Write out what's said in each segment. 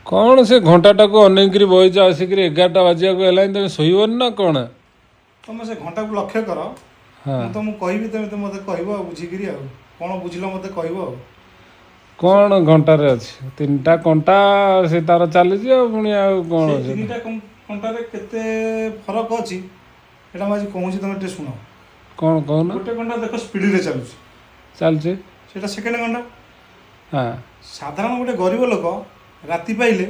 କ'ଣ ସେ ଘଣ୍ଟାଟାକୁ ଅନେଇକିରି ବଇଛ? ଆସିକିରି 11ଟା ବାଜିବାକୁ ହେଲାଣି, ତମେ ଶୋଇବନି ନା କ'ଣ? ତମେ ସେ ଘଣ୍ଟାକୁ ଲକ୍ଷ୍ୟ କର। ମୁଁ ତମକୁ କହିବି, ତମେ ତ ମୋତେ କହିବ ଆଉ ବୁଝିକିରି, ଆଉ କ'ଣ ବୁଝିଲ ମୋତେ କହିବ ଆଉ। କ'ଣ ଘଣ୍ଟାରେ ଅଛି? ତିନିଟା କଣ୍ଟା, ସେ ତାର ଚାଲିଛି, ଆଉ ପୁଣି ଆଉ କ'ଣ ସେଇ ଅଛି? ତିନିଟା କଣ୍ଟାରେ କେତେ ଫରକ ଅଛି, ଏଇଟା ମୁଁ ଆଜି କହୁଛି, ତମେ ଟିକେ ଶୁଣ। କ'ଣ କହୁନ? ଗୋଟେ ଘଣ୍ଟା ଦେଖ, ସ୍ପିଡ଼ରେ ଚାଲୁଛି। ଚାଲିଛି। ସେଇଟା ସେକେଣ୍ଡ ଘଣ୍ଟା। ସାଧାରଣ ଗୋଟେ ଗରିବ ଲୋକ ରାତି ପାଇଲେ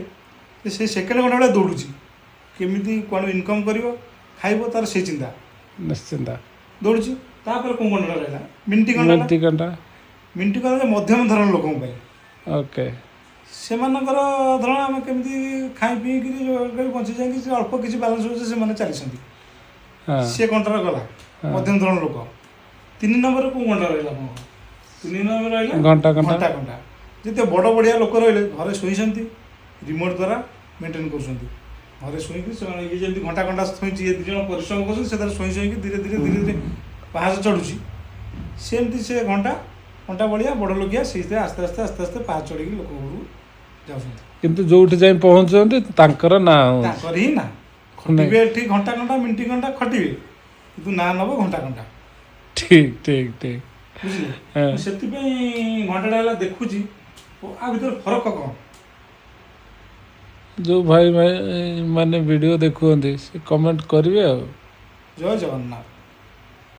ସେ ସେଇ ସେକେଣ୍ଡ ଘଣ୍ଟା ଭଳିଆ ଦୌଡ଼ୁଛି, କେମିତି କୁଆଡ଼ୁ ଇନକମ୍ କରିବ, ଖାଇବ, ତାର ସେଇ ଚିନ୍ତା। ଦୌଡ଼ୁଛି। ତାପରେ କେଉଁ ଘଣ୍ଟାଟା ରହିଲା? ମିନିଟ୍ ଘଣ୍ଟା। ମିନିଟ୍ ଘଣ୍ଟା। ମିନିଟ୍ ଘଣ୍ଟା ମଧ୍ୟମ ଧରଣ ଲୋକଙ୍କ ପାଇଁ। ସେମାନଙ୍କର ଧରଣ, ଆମେ କେମିତି ଖାଇ ପିଇକିରି ଯୋଗାଡ଼ କରି ବଞ୍ଚି ଯାଇକି ସେ ଅଳ୍ପ କିଛି ବାଲାନ୍ସ ହେଉଛି, ସେମାନେ ଚାଲିଛନ୍ତି। ସେ ଘଣ୍ଟାରେ ଗଲା ମଧ୍ୟମ ଧରଣ ଲୋକ। ତିନି ନମ୍ବରରେ କେଉଁ ଘଣ୍ଟା ରହିଲା ଆପଣଙ୍କର? ତିନି ନମ୍ବର ରହିଲା ଘଣ୍ଟା ଘଣ୍ଟା। ଘଣ୍ଟା ଘଣ୍ଟା। ଯେତେ ବଡ଼ ବଢ଼ିଆ ଲୋକ ରହିଲେ, ଘରେ ଶୋଇଛନ୍ତି, ରିମୋଟ୍ ଦ୍ୱାରା ମେଣ୍ଟେନ୍ କରୁଛନ୍ତି। ଘରେ ଶୋଇକି ସେମାନେ, ଇଏ ଯେମିତି ଘଣ୍ଟା ଘଣ୍ଟା ଶୋଇଛି, ଇଏ ଦୁଇ ଜଣ ପରିଶ୍ରମ କରୁଛନ୍ତି, ସେ ତାର ଶୋଇ ଶୋଇକି ଧୀରେ ଧୀରେ ଧୀରେ ଧୀରେ ପାହାଚ ଚଢ଼ୁଛି। ସେମିତି ସେ ଘଣ୍ଟା ଘଣ୍ଟା ଭଳିଆ ବଡ଼ ଲୋକିଆ ସେଇଥିରେ ଆସ୍ତେ ଆସ୍ତେ ଆସ୍ତେ ଆସ୍ତେ ପାହାଚ ଚଢ଼ିକି ଲୋକ ଘରକୁ ଯାଉଛନ୍ତି। କିନ୍ତୁ ଯୋଉଠି ଯାଇ ପହଞ୍ଚୁଛନ୍ତି, ତାଙ୍କର ନାଁ ହେଉଛି। ତାଙ୍କର ହିଁ ନା ଖଟିବେ ଏଠି ଘଣ୍ଟା ଘଣ୍ଟା, ମିନିଟ୍ ଘଣ୍ଟା ଖଟିବେ, କିନ୍ତୁ ନାଁ ନେବ ଘଣ୍ଟା ଘଣ୍ଟା। ଠିକ ଠିକ ଠିକ ବୁଝିଲେ? ହଁ। ମୁଁ ସେଥିପାଇଁ ଘଣ୍ଟାଟା ହେଲା ଦେଖୁଛି, ଆ ଭିତରେ ଫରକ କ'ଣ? ଯୋଉ ଭାଇ ଭାଇ ମାନେ ଭିଡ଼ିଓ ଦେଖୁଛନ୍ତି, ସେ କମେଣ୍ଟ କରିବେ ଆଉ। ଜୟ ଜଗନ୍ନାଥ।